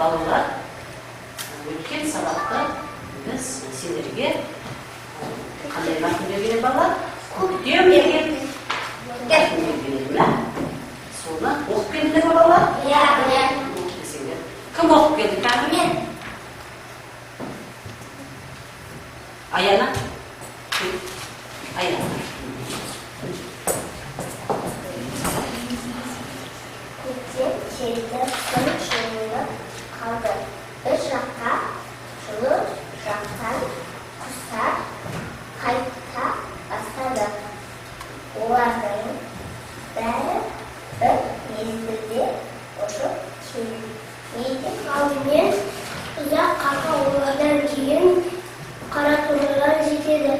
Балалар, өткен сабақта біз сендерге қандай мәтін берген едік, балалар? Көктем деген мәтін берген едім, иә? Соны оқып келдіңдер ме, балалар? Иә. Оқып келсеңдер. Кім оқып келді қазір? Мен. Аяна. Аяна. Көктем келді, күн жылынып қалды. Бір жаққа, жылы жақтан құстар қайта бастады. Олардың бәрі бір мезгілде ұшып келмейді. Алдымен ұзақ қарға, олардан кейін қара торғайлар жетеді.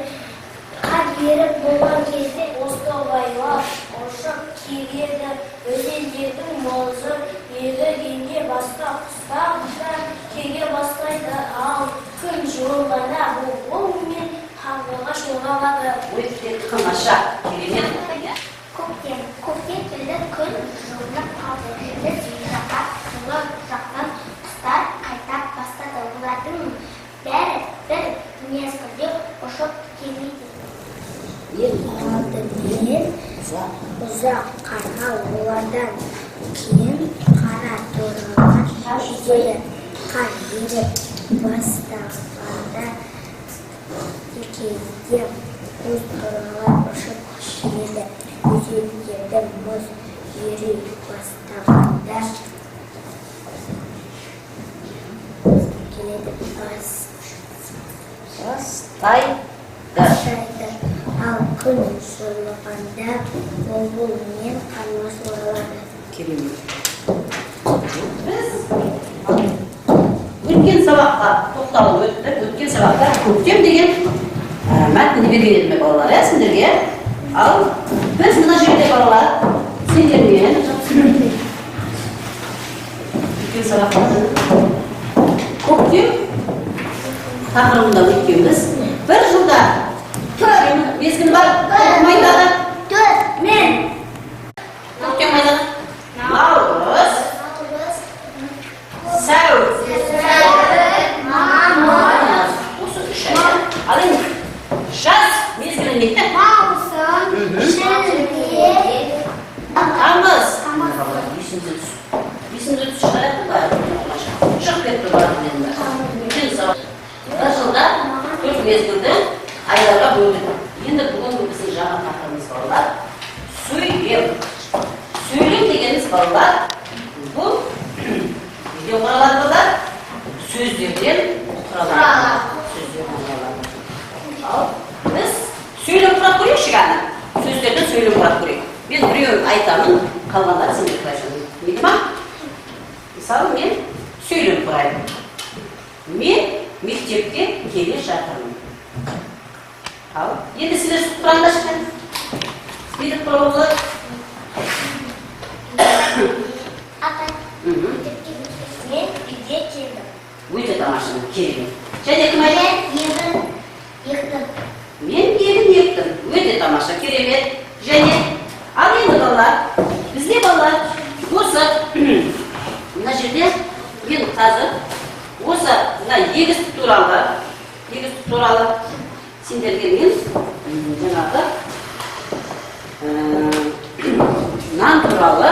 Қар еріп болған кезде бозторғайлар ұшып келеді. Өзендердің мұзы ерігенде басқа құстар да келе бастайды. Ал күн жылынғанда бұлбұл мен қарлығаш оралады. Өте тамаша, керемет. Көктем. Көктем келді, күн жылынып қалды. Біз жаққа, жылы жақтан құстар қайта бастады. Олардың бәрі бір мезгілде ұшып келмейді. Ең алдымен ұзақ қарға, олардан кейін қара торғайлар жетеді. Қар еріп бастағанда кезде бозторғайлар ұшып келеді. Өзендерде мұз ери бастағанда келеді Бастайды. бастайды. Ал күн жылығанда бұлбұл мен қарлығаш оралады. Керемет. Біз өткен сабаққа тоқталып өттік. Өткен сабақта көктем деген мәтінді берген едім, балалар, иә, сендерге. Ал біз мына жерде, балалар, сендермен өткен сабақта көктем тақырыбында өткенбіз. Бір жылда мезгіл бар. Кім айтады? Төрт. Мен. Көктем айтады. Наурыз, Наурыз, сәуір, сәуір, мамыр, осы 3 ай. Ал енді жаз мезгілі не? маусым, шілде, Тамыз. Тамыз. Есімде түс. Есімде түс шығарады бәрі. Шығып кетті бәрі енді. Үлкен сабақ. Бір жылда 4 мезгілді айларға бөлдік. Енді бүгінгі біздің жаңа тақырыбымыз, балалар, сөйлем. Сөйлем дегеніміз, балалар, бұл неден құралады, балалар? Сөздерден құралады. Сөздерден құралады. Ал біз сөйлем құрап көрейікші кәні. Сөздерден сөйлем құрап көрейік. Мен біреуін айтамын, қалғандары сендер құрайсың. Дейді ма? Мысалы, мен сөйлем құраймын. Мен мектепке келе жатырмын. Ал енді сендер құраңдаршы кәні. Не деп құруға болады? Апай, мен үйге келдім. Өте тамаша, керемет. Және кім айтады? Мен егін ектім. Мен егін ектім. Өте тамаша, керемет. Және ал енді, балалар, бізде, балалар, осы мына жерде мен қазір осы мына егістік туралы сендерге мен жаңағы нан туралы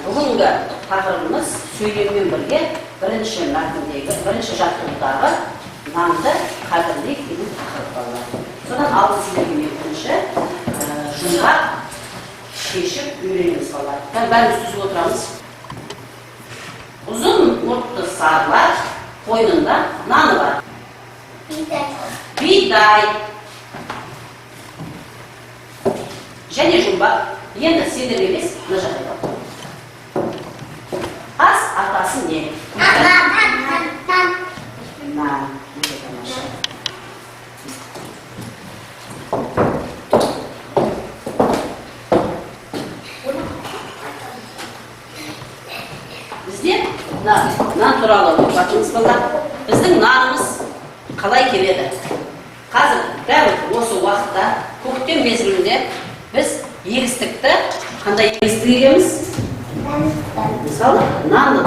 бүгінгі тақырыбымыз сөйлеммен бірге бірінші мәтіндегі бірінші жаттығудағы нанды қадірлейік деген тақырып, балалар. Содан алдын сендерге мен бірінші жұмбақ шешіп үйренеміз, балалар. Бәріміз түзіп отырамыз. Ұзын мұртты сарылар, қойнында наны бар. Бидай. Бидай. Және жұмбақ. Енді сендер емес, мына жақта айтады. Ас атасы не? Нан, нан, нан, нан. Нан. Өте тамаша. Бізде мына нан туралы оқып жатырмыз, балалар. Біздің нанымыз қалай келеді? Қазір дәл осы уақытта, көктем мезгілінде біз егістікті, қандай егістік егеміз? Мысалы, нанды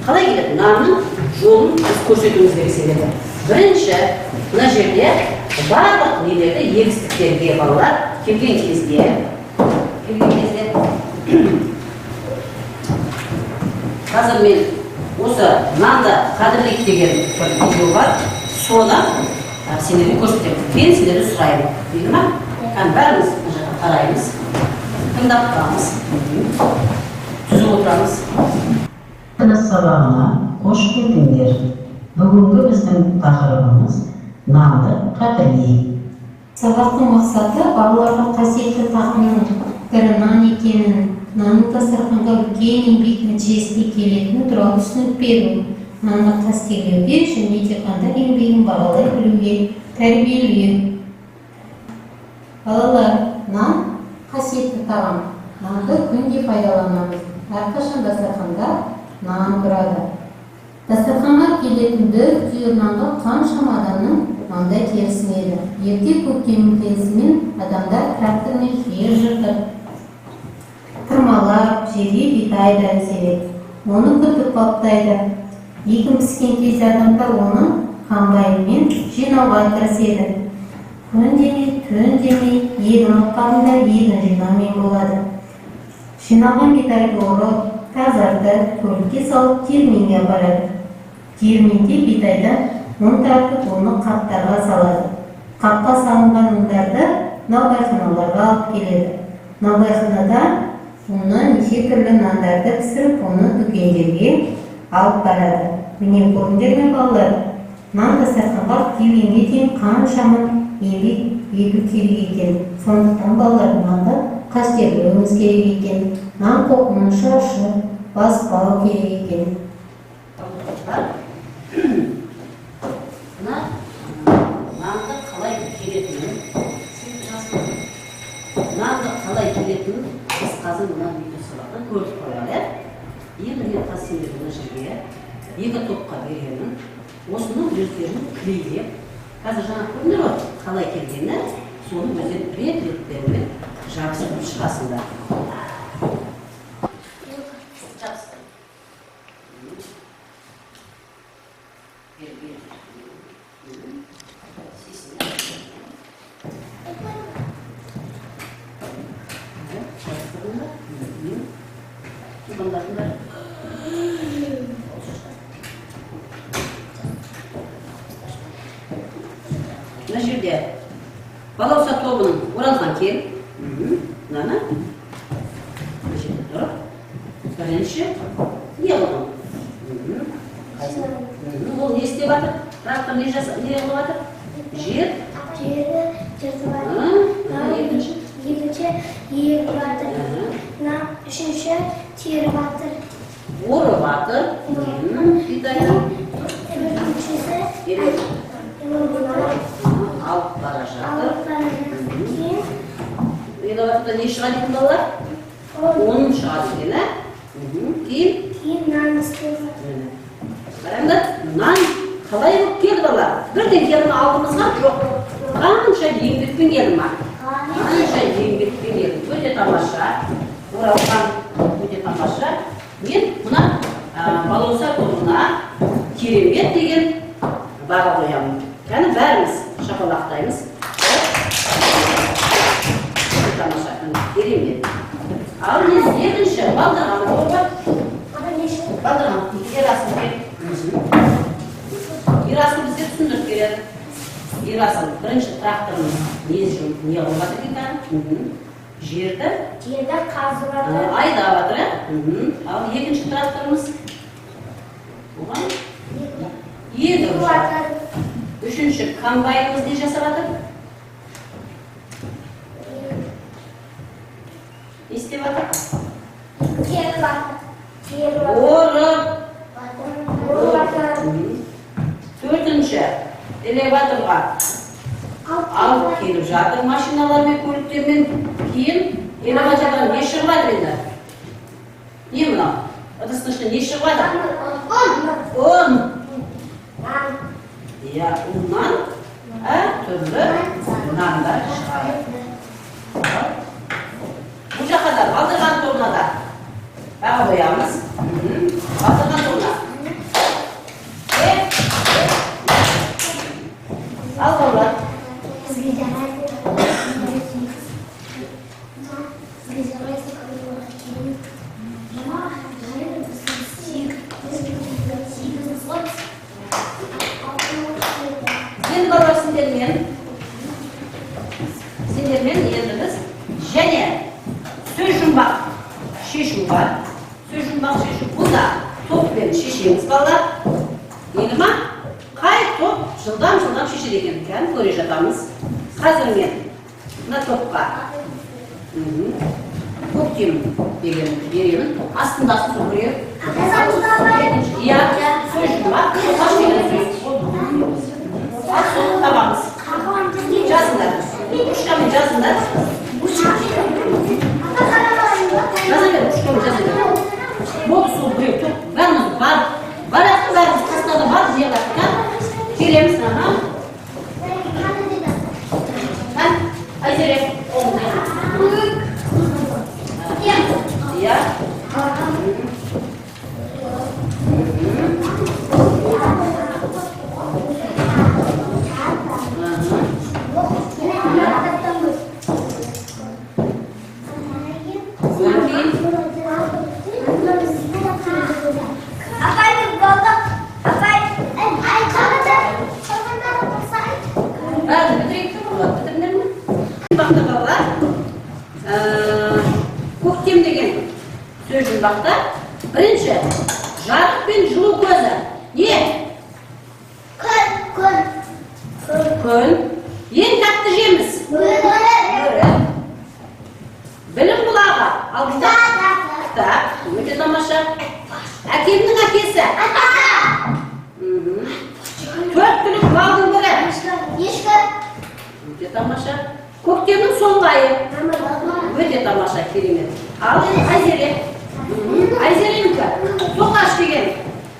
Қалай келеді? Нанның жолын біз көрсетуіміз керек сендерге. Бірінші, мына жерде барлық нелерді, егістіктерге балалар келген кезде қазір мен осы «Нанды қадірлейік» деген бір видео бар, соны сендерге көрсетемін. Мен сендерден сұраймын, дейді ма? Кәдімгі бәріміз мына жаққа қараймыз, тыңдап тұрамыз, түзу отырамыз. Тыныс сабағына қош келдіңдер. Бүгінгі біздің тақырыбымыз: нанды қадірлейік. Сабақтың мақсаты: балаларға қасиетті тағамның бірі нан екенін, нанның дастарханға үлкен еңбек нәтижесінде келетіні туралы түсінік беру, нанды қастерлеуге және диқандар еңбегін бағалай білуге тәрбиелеу. Балалар, нан – қасиетті тағам. Нанды күнде пайдаланамыз. Әрқашан дастарханда нан тұрады. Дастарханға келетін бір түйір нанға қаншама адамның маңдай тері сіңеді. Ерте көктем келісімен адамдар трактормен жер жыртып, тырмалап, жерге бидай да себеді. Оны күтіп баптайды. Егін піскен кезде адамдар оны комбайнмен жинауға кіріседі. Күн демей, түн демей егін алқабында егін жинаумен болады. Жиналған бидайды орып, тазартып, көлікке салып, диірменге апарады. Диірменде бидайдан ұн тартып, оны қаптарға салады. Қапқа салынған ұндарды наубайханаларға алып келеді. Наубайханада ұннан неше түрлі нандарды пісіріп, оны дүкендерге алып барады. Міне, көрдіңдер ме, балалар, нан дастарханға келгенге дейін қаншама еңбек ету керек екен. Сондықтан, балалар, нанды қастерлеуіміз керек екен. Нан қоқымын шашып баспау керек екен. Мына нанды қалай келетінін, нанды қалай келетінін біз қазір мына видеосабақта көрдік, балалар, иә. Енді мен қазір сендерге мына жерге екі топқа беремін. Осыны өздерің клейлеп, қазір жаңа көрдіңдер ғой қалай келгені, соны өздерің рет реттерімен жабыстырып шығасыңдар. Жабыстыр. Бер, бер. Істейсің, да? Жабыстырдың ба? Мхм. Тумандатыңдар. Мына жерде Балауса тобының Оралхан, кел. Мынаны мына жерде тұр. Бірінші не қылдың? Қайсы? Ол не істеп жатыр? Трактор не не қылып жатыр? Жер. Жері жыртып жатыр. Екінші. Екінші егіп жатыр. Мына үшінші теріп жатыр. Орып жатыр. Бидайды. Төртіншісі Еле- элеватор Алып бара жатыр. Алып бара жатыр. Кейін Элеваторда не шығады екен, балалар? Ол Ұн шығады екен, ә? Кейін Кейін нан істеп жатыр. Міне. Қараңдар, нан қалай болып келді, балалар? Бірден келді ме алдымызға? Жоқ. Қанша еңбекпен келді ма? Қанша еңбекпен келді. Өте тамаша. Оралхан, өте тамаша. Мен мына Балауса тобына керемет деген баға қоямын. Кәні, бәріміз шапалақтаймыз. Өте тамаша, керемет. Ал енді екінші Балдырған тобы. Одан не шығады? Балдырған, Ерасыл, кел. Ерасыл бізге түсіндіріп береді. Ерасыл, бірінші тракторымыз не қылып жатыр екен? Жерді Жерді қазып жатыр. Айдап жатыр, иә? Ал екінші тракторымыз оған егіп Егіп жатыр. жатыр. Үшінші комбайнымыз не жасап жатыр? Не істеп жатыр? Теріп жатыр. Теріп жатыр. Орып. Орып жатыр. Төртінші элеваторға алып келіп жатыр машиналармен, көліктермен. Кейін элеватордан не шығып жатыр енді? Не мынау? Ыдыстың ішінен не шығып жатыр? Ұн. Ұн. Нан. Иә, ұннан әртүрлі нандар шығады. Бұл жаққа да, Балдырған тобына да баға қоямыз. Балдырған тобына. Енді, балалар, сендермен енді біз және сөз жұмбақ шешу бар. Сөз жұмбақ шешу. Бұнда топпен шешеміз, балалар. Енді ма қай топ жылдам жылдам шешеді екен, кәні, көре жатамыз. Қазір мен мына топқа көктем деген беремін, астындасын сол біреу. Иә, сөз жұмбақ, тоқаш деген сөз. Ал соны табамыз. Жазыңдар, ручкамен жазыңдар. Жаза бер, ручкамен жаза бер. Болды, сол біреу топ. Бәріміз бар, баратын, бәріміз қасына да бар, жиналады да келеміз. Аха, кән, Айзере. Иә. Одан кейін Апай, біз болдық. Апай, ай, Бәрін бітірейік те, болады, бітірдіңдер ме? Жұмбақты, балалар, көктем деген сөз жұмбақта бірінші жарық пен жылу көзі не? Күн, күн. Күн. Ең тәтті жеміс? Өрік. Білім бұлағы? Ал кітап, кітап, өте тамаша. Әкемнің әкесі? Төрт түлік малдың бірі? Ешкі. Өте тамаша. Көктемнің соңғы айы? Өте тамаша, керемет. Ал енді Айзере. Айзеренікі тоқаш деген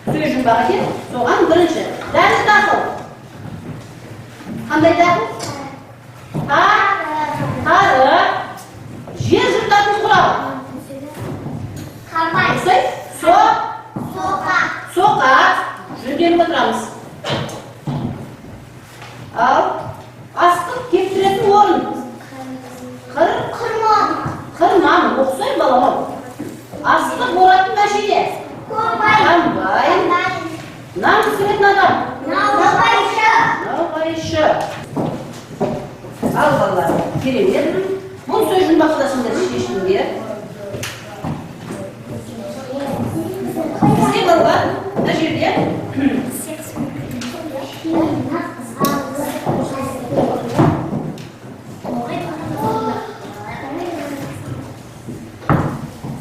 сөз жұмбақ екен. Соған бірінші дәнді дақыл. Қандай дақыл? Тары. Жер жыртатын құрал? Қамай. Осылай со Соқа. Соқа. Жөнделіп отырамыз. Ал астық кептіретін орын? Қыр. Қырман. Қырман. Оқысай, балам ау. Астық оратын мәшине? Комбайн. Комбайн. Нан пісіретін адам? Наубайшы. Наубайшы. Ал, балалар, керемет. Бұл сөз жұмбақты да сендер шештіңдер. Бізге, балалар, мына жерде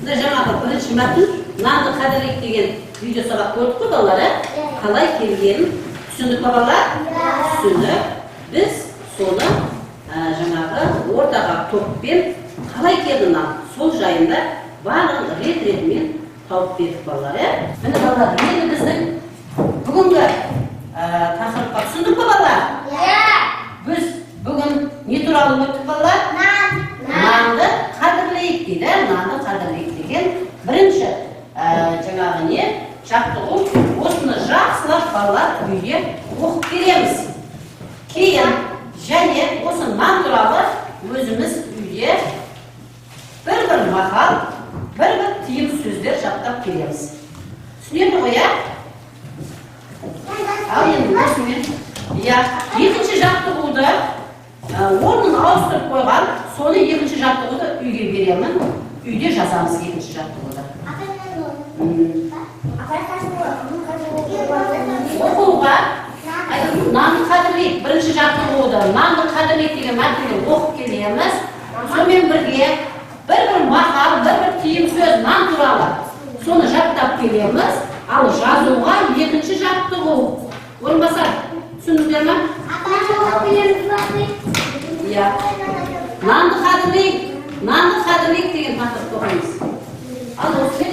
мына жаңағы бірінші мәтін, нанды қадірлейік деген видео сабақ көрдік қой, балалар, иә? Қалай келгенін түсіндік па, балалар? Түсіндік. Біз соны жаңағы ортаға топпен қалай келді нан, сол жайында барлығын рет ретімен тауып бердік, балалар, иә? Міне, балалар, енді біздің бүгінгі тақырыпқа түсіндік па, балалар? Біз бүгін не туралы өттік, балалар? Нанды қадірлейік дейді. Нанды қадірлейік деген бірінші жаңағы не жаттығу. Осыны жақсылап, балалар, үйде оқып келеміз. Кейін және осы нан туралы өзіміз үйде бір бір мақал, бір бір тиым сөздер жаттап келеміз. Түсінеді ғой, иә? Ал енді осымен, иә, екінші жаттығуды орнын ауыстырып қойған, соны, екінші жаттығуды үйге беремін. Үйде жазамыз екінші жаттығуды. Оқуға айтып, нанды қадірлейік бірінші жаттығуды, нанды қадірлейік деген мәтінді оқып келеміз. Сонымен бірге бір бір мақал, бір бір тиым сөз нан туралы, соны жаттап келеміз. Ал жазуға екінші жаттығу. Орынбасар, түсіндіңдер ма? Иә, нанды қадірлейік, нанды қадірлейік деген тақырыпты оқимыз. Ал осымен